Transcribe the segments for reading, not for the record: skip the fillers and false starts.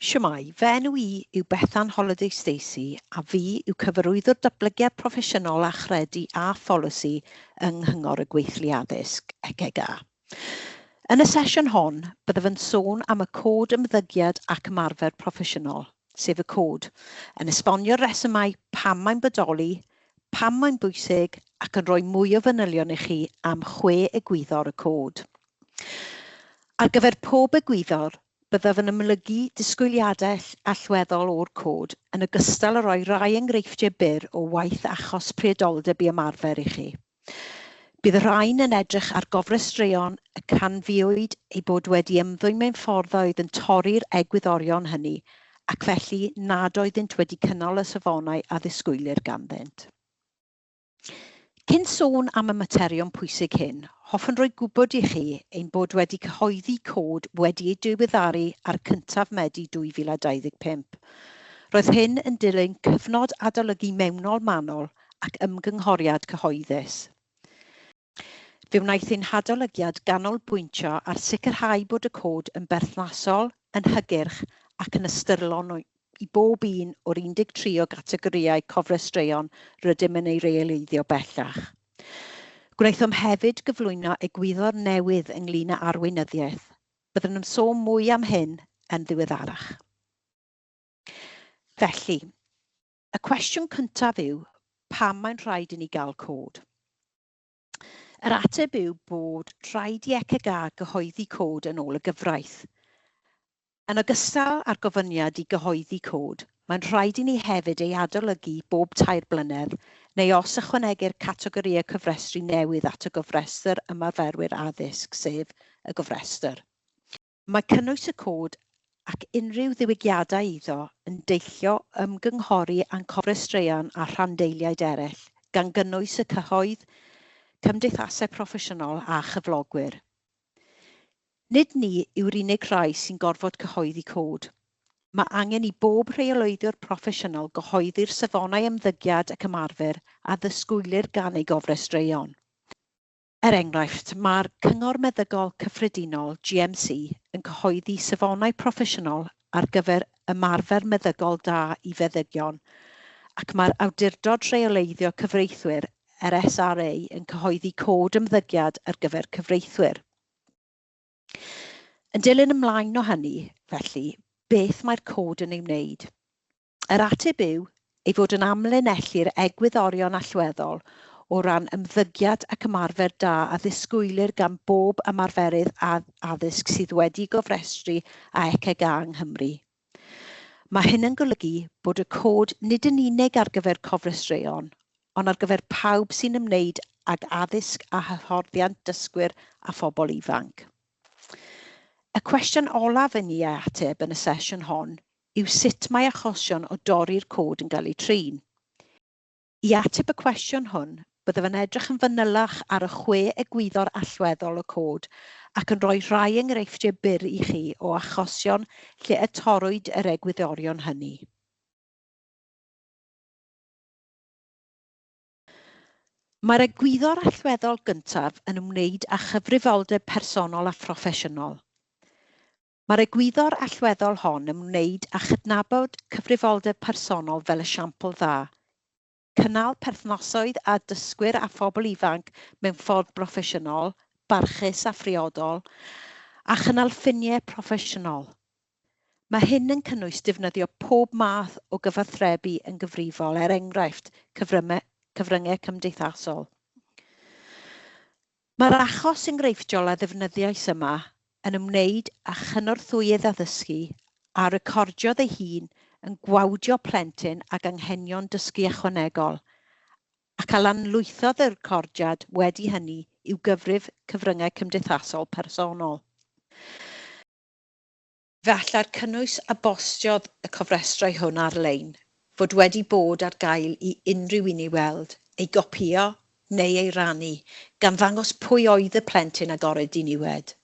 Shwmae, fy enw i yw Bethan Holliday Stacey a fi yw Cyfarwyddwr Datblygiad Proffesiynol a Chredu a Pholisi yng Nghyngor y Gweithlu Addysg, ECGA. Yn y sesiwn hon, byddaf yn sôn am y Cod Ymddygiad ac Ymarfer Proffesiynol, sef y Cod, yn esbonio'r rhesymau pam mae'n bodoli, pam mae'n bwysig ac yn rhoi mwy o fanylion i chi am chwe egwyddor y Cod. Ar gyfer pob egwyddor, Byddaf yn amlygu disgwyliadau allweddol o'r cod, yn ogystal â rhoi rhai enghreifftiau byr o waith achos priodoldeb i ymarfer i chi. Bydd y rhain yn edrych ar gofrestreion y canfuwyd eu bod wedi ymddwyn mewn ffordd a oedd yn torri'r egwyddorion hynny ac felly nad oeddynt wedi cynnal y safonau a ddisgwylir ganddynt. Cyn sôn am y materion pwysig hyn, hoffwn roi gwybod i chi ein bod wedi cyhoeddi cod wedi ei diweddaru ar 1 Medi 2025. Roedd hyn yn dilyn cyfnod adolygu mewnol manwl ac ymgynghoriad cyhoeddus. Fe wnaeth ein hadolygiad ganolbwyntio ar sicrhau bod y cod yn berthnasol, yn hygyrch ac yn ystyrlon i bob un o'r 13 o gategorïau cofrestreion rydym yn ei reoleiddio bellach. Gwnaethom hefyd gyflwyno egwyddor newydd ynglŷn â arweinyddiaeth. Byddwn yn sôn mwy am hyn yn ddiweddarach. Felly, y cwestiwn cyntaf yw, pam mae'n rhaid i ni gael cod? Yr ateb yw bod rhaid i ECGA gyhoeddi cod yn ôl y gyfraith. Yn ogystal â'r gofyniad i gyhoeddi cod, mae'n rhaid i ni hefyd ei adolygu bob tair blynedd neu os ychwanegir categorïau cofrestru newydd at y gofrestr ymarferwyr addysg, sef y gofrestr. Mae cynnwys y cod ac unrhyw ddiwygiadau iddo yn deillio o ymgynghori â'n cofrestreion a rhanddeiliaid eraill, gan gynnwys y cyhoedd, cymdeithasau proffesiynol a chyflogwyr. Nid ni yw'r unig rai sy'n gorfod cyhoeddi cod. Mae angen i bob rheoleiddiwr proffesiynol gyhoeddi'r safonau ymddygiad ac ymarfer a ddisgwylir gan ei gofrestreion. Er enghraifft, mae'r Cyngor Meddygol Cyffredinol, GMC, yn cyhoeddi safonau proffesiynol ar gyfer ymarfer meddygol da i feddygion, ac mae'r Awdurdod Rheoleiddio Cyfreithwyr, yr SRA, yn cyhoeddi cod ymddygiad ar gyfer cyfreithwyr. Yn dilyn ymlaen o hynny, felly, beth mae'r cod yn ei wneud? Yr ateb yw ei fod yn amlinellu'r egwyddorion allweddol o ran ymddygiad ac ymarfer da a ddisgwylir gan bob ymarferydd addysg sydd wedi gofrestru â ECGA yng Nghymru. Mae hyn yn golygu bod y cod nid yn unig ar gyfer cofrestreion, ond ar gyfer pawb sy'n ymwneud ag addysg a hyfforddiant dysgwyr a phobl ifanc. Y cwestiwn olaf i ni ei ateb yn y sesiwn hon yw sut mae achosion o dorri'r cod yn cael eu trin. I ateb y cwestiwn hwn, byddaf yn edrych yn fanylach ar y chwe egwyddor allweddol y cod ac yn rhoi rhai enghreifftiau byr i chi o achosion lle y torrwyd yr egwyddorion hynny. Mae'r egwyddor allweddol gyntaf yn ymwneud â chyfrifoldeb personol a phroffesiynol. Mae'r egwyddor allweddol hon yn ymwneud â chydnabod cyfrifoldeb personol fel esiampl dda, cynnal perthnasoedd â dysgwyr a phobl ifanc mewn ffordd broffesiynol, barchus a phriodol, a chynnal ffiniau proffesiynol. Mae hyn yn cynnwys defnyddio pob math o gyfathrebu yn gyfrifol, er enghraifft, cyfryngau cymdeithasol. Mae'r achos enghreifftiol a ddefnyddiais yma yn ymwneud â chynorthwyydd addysgu a recordiodd ei hun yn gwawdio plentyn ag anghenion dysgu ychwanegol, ac a lanlwythodd y recordiad wedi hynny i'w gyfrif cyfryngau cymdeithasol personol. Fe allai'r cynnwys a bostiodd y cofrestrau hwn ar-lein fod wedi bod ar gael i unrhyw un ei weld, ei gopïo neu ei rannu, gan ddangos pwy oedd y plentyn agored i niwed.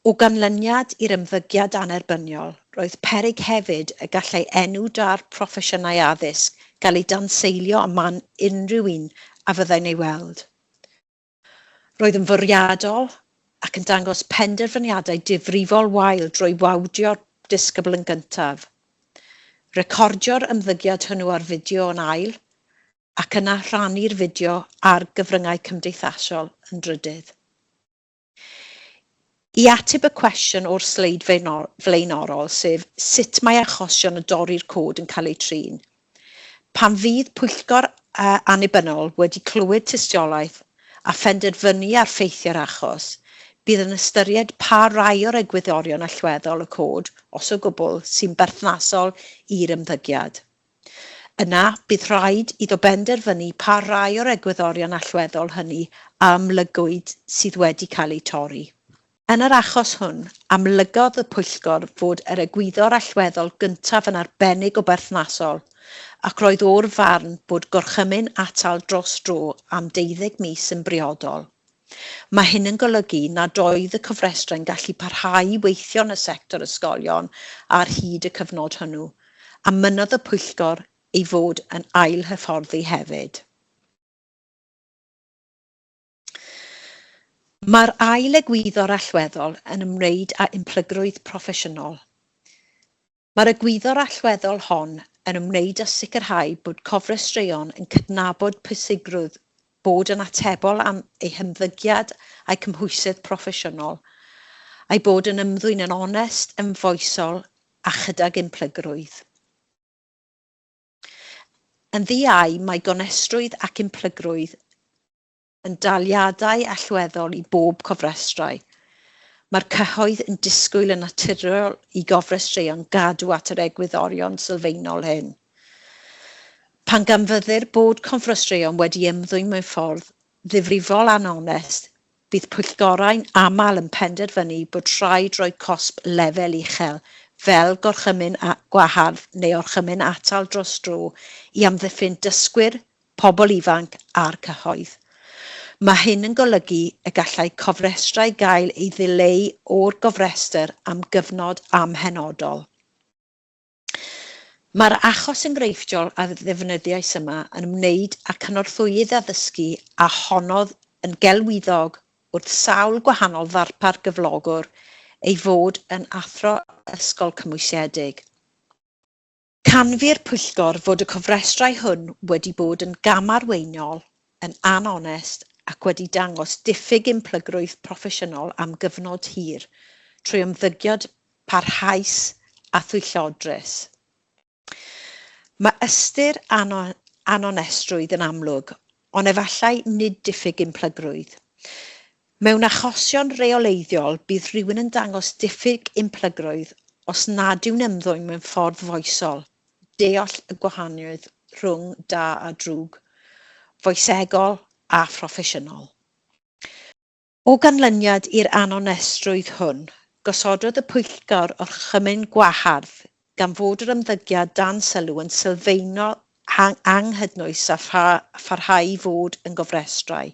O ganlyniad i'r ymddygiad annerbyniol, roedd peryg hefyd y gallai enw da'r proffesiynau addysg gael ei danseilio ym marn unrhyw un a fyddai'n ei weld. Roedd yn fwriadol ac yn dangos penderfyniadau difrifol wael drwy wawdio'r disgybl yn gyntaf, recordio'r ymddygiad hwnnw ar fideo yn ail, ac yna rhannu'r fideo ar gyfryngau cymdeithasol yn drydydd. I ateb y cwestiwn o'r sleid flaenorol, sef sut mae achosion o dorri'r cod yn cael eu trin, pan fydd pwyllgor annibynnol wedi clywed tystiolaeth a phenderfynu ar ffeithiau'r achos, bydd yn ystyried pa rai o'r egwyddorion allweddol y cod, os o gwbl, sy'n berthnasol i'r ymddygiad. Yna, bydd rhaid iddo benderfynu pa rai o'r egwyddorion allweddol hynny a amlygwyd sydd wedi cael eu torri. Yn yr achos hwn, amlygodd y pwyllgor fod yr egwyddor allweddol gyntaf yn arbennig o berthnasol, ac roedd o'r farn bod gorchymyn atal dros dro am deuddeg mis yn briodol. Mae hyn yn golygu nad oedd y cofrestrau'n gallu parhau i weithio yn y sector ysgolion ar hyd y cyfnod hwnnw, a mynnodd y pwyllgor ei fod yn ailhyfforddi hefyd. Mae'r ail egwyddor allweddol yn ymwneud â unplygrwydd proffesiynol. Mae'r egwyddor allweddol hon yn ymwneud â sicrhau bod cofrestreion yn cydnabod pwysigrwydd bod yn atebol am eu hymddygiad a'u cymhwysedd proffesiynol, a'u bod yn ymddwyn yn onest, yn foesol a chydag unplygrwydd. Yn ddi-au, mae gonestrwydd ac unplygrwydd yn daliadau allweddol i bob cofrestrau. Mae'r cyhoedd yn disgwyl yn naturiol i gofrestreion gadw at yr egwyddorion sylfaenol hyn. Pan ganfyddir bod cofrestreion wedi ymddwyn mewn ffordd ddifrifol anonest, Bydd pwyllgorau'n aml yn penderfynu bod rhaid rhoi cosb lefel uchel, fel gorchymyn gwahardd neu orchymyn atal dros dro, i amddiffyn dysgwyr, pobl ifanc a'r cyhoedd. Mae hyn yn golygu y gallai cofrestrau gael ei ddileu o'r gofrestr am gyfnod amhenodol. Mae'r achos enghreifftiol a ddefnyddiais yma yn ymwneud â cynorthwyydd addysgu a honnodd yn gelwyddog wrth sawl gwahanol ddarpar gyflogwr ei fod yn athro ysgol cymwysiedig. Canfu'r pwyllgor fod y cofrestrau hwn wedi bod yn gamarweiniol, yn anonest ac wedi dangos diffyg unplygrwydd proffesiynol am gyfnod hir trwy ymddygiad parhaus a thwyllodrus. Mae ystyr anonestrwydd yn amlwg, ond efallai nid diffyg unplygrwydd. Mewn achosion rheoleiddiol, bydd rhywun yn dangos diffyg unplygrwydd os nad yw'n ymddwyn mewn ffordd foesol, deall y gwahaniaeth rhwng da a drwg, foesegol a phroffesiynol. O ganlyniad i'r anonestrwydd hwn, gosododd y pwyllgor orchymyn gwahardd gan fod yr ymddygiad dan sylw yn sylfaenol anghydnwys a pharhau i fod yn gofrestrau.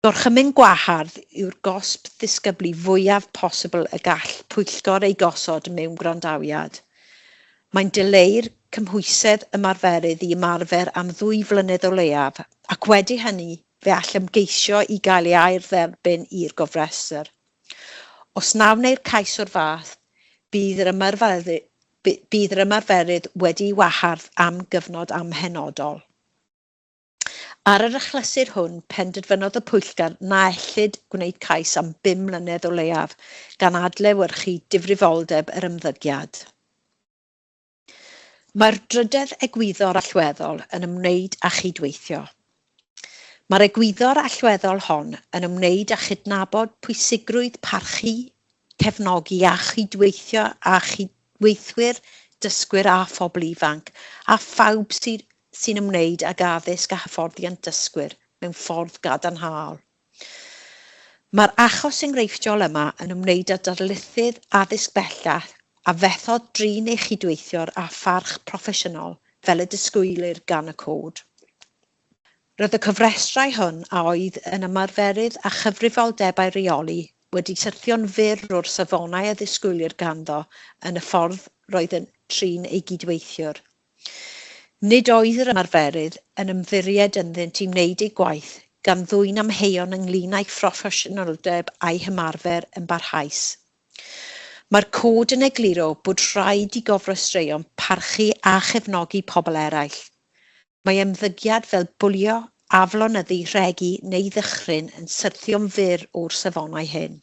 Gorchymyn gwahardd yw'r gosb ddisgyblu fwyaf posibl y gall pwyllgor ei gosod mewn gwrandawiad. Mae'n dileu'r cymhwysedd ymarferydd i ymarfer am ddwy flynedd o leiaf, ac wedi hynny fe all ymgeisio i gael ei ail-dderbyn i'r gofrestr. Os na wneir cais o'r fath, bydd yr ymarferydd, bydd yr ymarferydd wedi'i wahardd am gyfnod amhenodol. Ar yr achlysur hwn, penderfynodd y pwyllgor na ellid gwneud cais am bum mlynedd o leiaf, gan adlewyrchu difrifoldeb yr ymddygiad. Mae'r drydedd egwyddor allweddol yn ymwneud â chydweithio. Mae'r egwyddor allweddol hon yn ymwneud â chydnabod pwysigrwydd parchu, cefnogi a chydweithio â chydweithwyr, dysgwyr a phobl ifanc, a phawb sy'n ymwneud ag addysg a hyfforddiant dysgwyr mewn ffordd gadarnhaol. Mae'r achos enghreifftiol yma yn ymwneud â darlithydd addysg bellach a fethodd drin ei chydweithiwr â pharch proffesiynol fel y disgwylir gan y cod. Roedd y cofrestrau hwn a oedd yn ymarferydd â chyfrifoldebau rheoli wedi syrthio'n fyr o'r safonau a ddisgwylir ganddo yn y ffordd roedd yn trin ei gydweithiwr. Nid oedd yr ymarferydd yn ymddiried ynddynt i wneud eu gwaith, gan ddwyn amheuon ynglŷn â'i phroffesiynoldeb a'i hymarfer yn barhaus. Mae'r cod yn egluro bod rhaid i gofrestreion parchu a chefnogi pobl eraill. Mae ymddygiad fel bwlio, aflonyddu, rhegi neu ddychryn yn syrthio'n fyr o'r safonau hyn.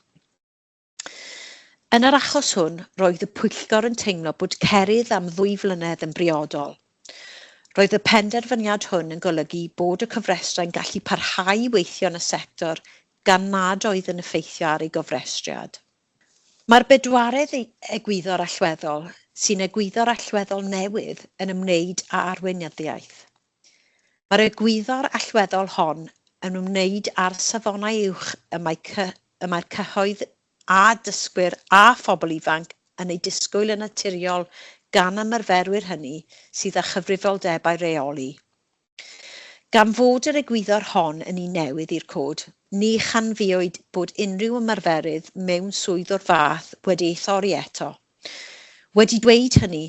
Yn yr achos hwn, roedd y pwyllgor yn teimlo bod cerydd am ddwy flynedd yn briodol. Roedd y penderfyniad hwn yn golygu bod y cofrestrau'n gallu parhau i weithio yn y sector gan nad oedd yn effeithio ar ei gofrestriad. Mae'r bedwaredd egwyddor allweddol, sy'n egwyddor allweddol newydd, yn ymwneud â arweinyddiaeth. Mae'r egwyddor allweddol hon yn ymwneud â'r safonau uwch y mae y mae'r cyhoedd a dysgwyr a phobl ifanc yn eu disgwyl yn naturiol gan ymarferwyr hynny sydd â chyfrifoldebau rheoli. Gan fod yr egwyddor hon yn un newydd i'r cod, ni chanfuwyd bod unrhyw ymarferydd mewn swydd o'r fath wedi ei thorri eto. Wedi dweud hynny,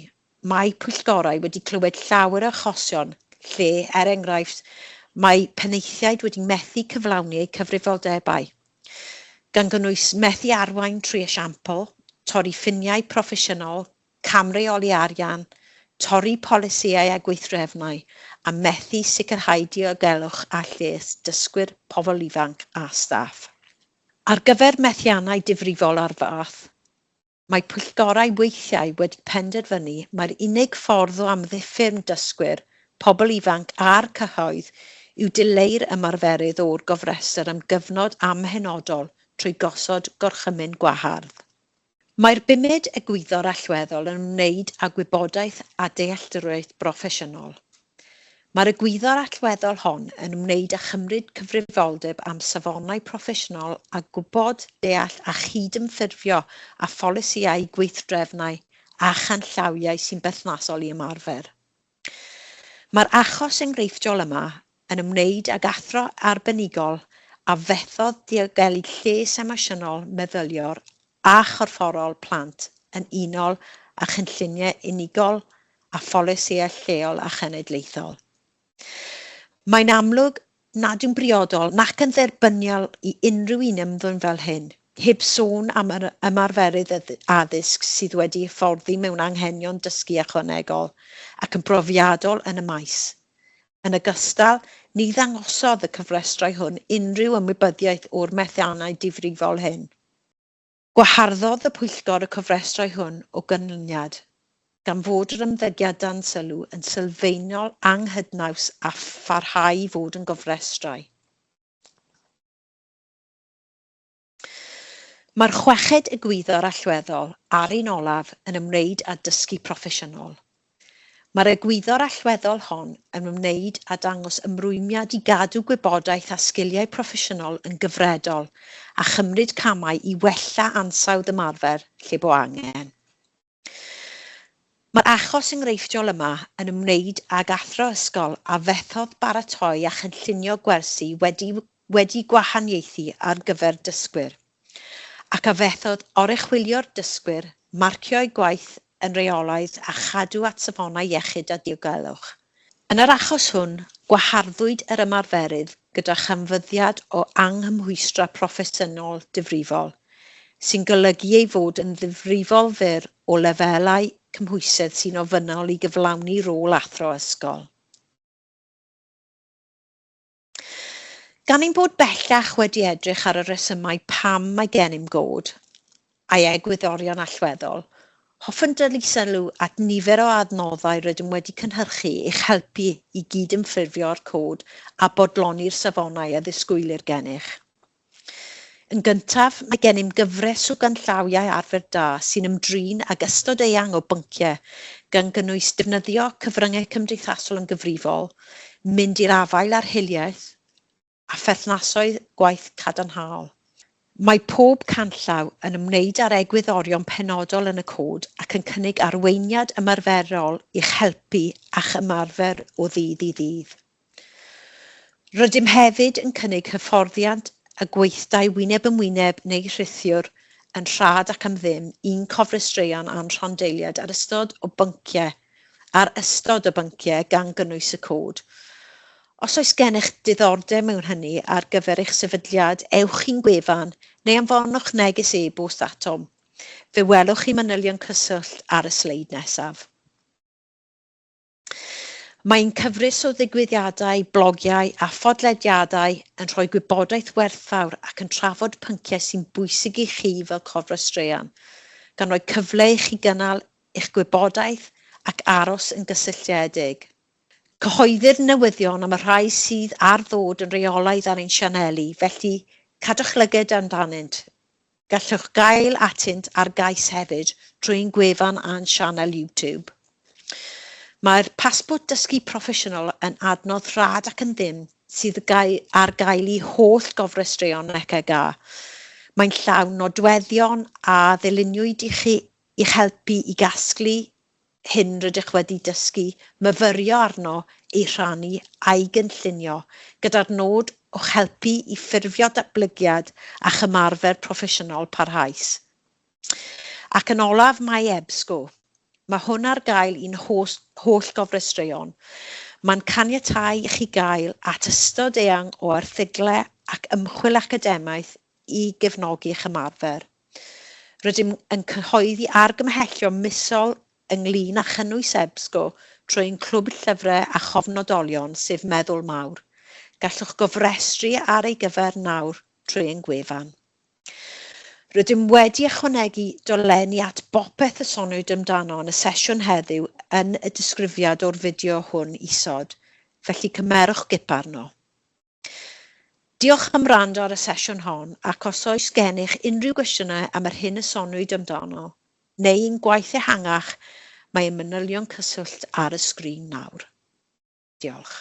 Mae pwyllgorau wedi clywed llawer o achosion lle, er enghraifft, mae penaethiaid wedi methu cyflawni eu cyfrifoldebau, gan gynnwys methu arwain trwy esiampl, torri ffiniau proffesiynol, camreoli arian, torri polisïau a gweithdrefnau, a methu sicrhau diogelwch a lles dysgwyr, pobl ifanc a staff. Ar gyfer methiannau difrifol o'r fath, Mae pwyllgorau weithiau wedi penderfynu mai'r unig ffordd o amddiffyn dysgwyr, pobl ifanc a'r cyhoedd yw dileu'r ymarferydd o'r gofrestr am gyfnod amhenodol trwy gosod gorchymyn gwahardd. Mae'r bumed egwyddor allweddol yn ymwneud â gwybodaeth a dealltwriaeth broffesiynol. Mae'r egwyddor allweddol hon yn ymwneud â chymryd cyfrifoldeb am safonau proffesiynol a gwybod, deall a chydymffurfio â pholisïau, gweithdrefnau a chanllawiau sy'n berthnasol i ymarfer. Mae'r achos enghreifftiol yma yn ymwneud ag athro arbenigol a fethodd diogelu lles emosiynol, meddyliol a chorfforol plant yn unol â chynlluniau unigol a pholisïau lleol a chenedlaethol. Mae'n amlwg nad yw'n briodol nac yn dderbyniol i unrhyw un ymddwyn fel hyn, heb sôn am yr ymarferydd addysg sydd wedi hyfforddi mewn anghenion dysgu ychwanegol ac yn brofiadol yn y maes. Yn ogystal, ni ddangosodd y cyfrestrau hwn unrhyw ymwybyddiaeth o'r methiannau difrifol hyn. Gwaharddodd y pwyllgor y cofrestrau hwn o ganlyniad, gan fod yr ymddygiad dan sylw yn sylfaenol anghydnaws a pharhau i fod yn gofrestrau. Mae'r chweched egwyddor allweddol, a'r un olaf, yn ymwneud â dysgu proffesiynol. Mae'r egwyddor allweddol hon yn ymwneud â dangos ymrwymiad i gadw gwybodaeth a sgiliau proffesiynol yn gyfredol a chymryd camau i wella ansawdd ymarfer lle bo angen. Mae'r achos enghreifftiol yma yn ymwneud ag athro ysgol a fethodd baratoi a chynllunio gwersi wedi wedi gwahaniaethu ar gyfer dysgwyr, ac a fethodd oruchwylio'r dysgwyr, marcio'u gwaith yn rheolaidd a chadw at safonau iechyd a diogelwch. Yn yr achos hwn, gwaharddwyd yr ymarferydd gyda chanfyddiad o anghymhwystra proffesiynol difrifol, sy'n golygu ei fod yn ddifrifol fyr o lefelau cymhwysedd sy'n ofynnol i gyflawni rôl athro ysgol. Gan ein bod bellach wedi edrych ar y rhesymau pam mae gennym god, a'i egwyddorion allweddol, hoffwn dynnu sylw at nifer o adnoddau rydym wedi cynhyrchu i'ch helpu i gydymffurfio â'r cod a bodloni'r safonau a ddisgwylir gennych. Yn gyntaf, mae gennym gyfres o ganllawiau arfer da sy'n ymdrin ag ystod eang o bynciau, gan gynnwys defnyddio cyfryngau cymdeithasol yn gyfrifol, mynd i'r afael â'r hiliaeth, a pherthnasoedd gwaith cadarnhaol. Mae pob canllaw yn ymwneud â'r egwyddorion penodol yn y cod ac yn cynnig arweiniad ymarferol i'ch helpu a'ch ymarfer o ddydd i ddydd. Rydym hefyd yn cynnig hyfforddiant a gweithdai wyneb yn wyneb neu rhithiwr yn rhad ac am ddim i'n cofrestreion a'n rhanddeiliaid ar ystod o bynciau ar ystod o bynciau gan gynnwys y cod. Os oes gennych diddordeb mewn hynny ar gyfer eich sefydliad, ewch i'n gwefan neu anfonwch neges e-bost atom. Fe welwch chi manylion cyswllt ar y sleid nesaf. Mae ein cyfres o ddigwyddiadau, blogiau a phodlediadau yn rhoi gwybodaeth werthfawr ac yn trafod pynciau sy'n bwysig i chi fel cofrestreion, gan roi cyfle i chi gynnal eich gwybodaeth ac aros yn gysylltiedig. Cyhoeddir newyddion am y rhai sydd ar ddod yn rheolaidd ar ein sianeli, felly cadwch lygad amdanynt. Gallwch gael atynt ar gais hefyd trwy ein gwefan a'n sianel YouTube. Mae'r Pasbort Dysgu Proffesiynol yn adnodd rhad ac yn ddim sydd ar gael i holl gofrestreion ECGA. Mae'n llawn nodweddion a ddyluniwyd i chi i'ch helpu i gasglu hyn rydych wedi dysgu, myfyrio arno, ei rhannu a'i gynllunio, gyda'r nod o'ch helpu i ffurfio datblygiad a'ch ymarfer proffesiynol parhaus. Ac yn olaf, mae EBSCO. Mae hwn ar gael i'n holl, holl gofrestreion. Mae'n caniatáu i chi gael at ystod eang o erthyglau ac ymchwil academaidd i gefnogi'ch ymarfer. Rydym yn cyhoeddi argymhellion misol ynglŷn â chynnwys EBSCO trwy ein clwb llyfrau a chofnodolion, sef Meddwl Mawr. Gallwch gofrestru ar ei gyfer nawr trwy ein gwefan. Rydym wedi ychwanegu dolenni at bopeth y soniwyd amdano yn y sesiwn heddiw yn y disgrifiad o'r fideo hwn isod, felly cymerwch gip arno. Diolch am wrando ar y sesiwn hon ac os oes gennych unrhyw gwestiynau am yr hyn y soniwyd amdano, neu ein gwaith ehangach, mae ein manylion cyswllt ar y sgrin nawr. Diolch.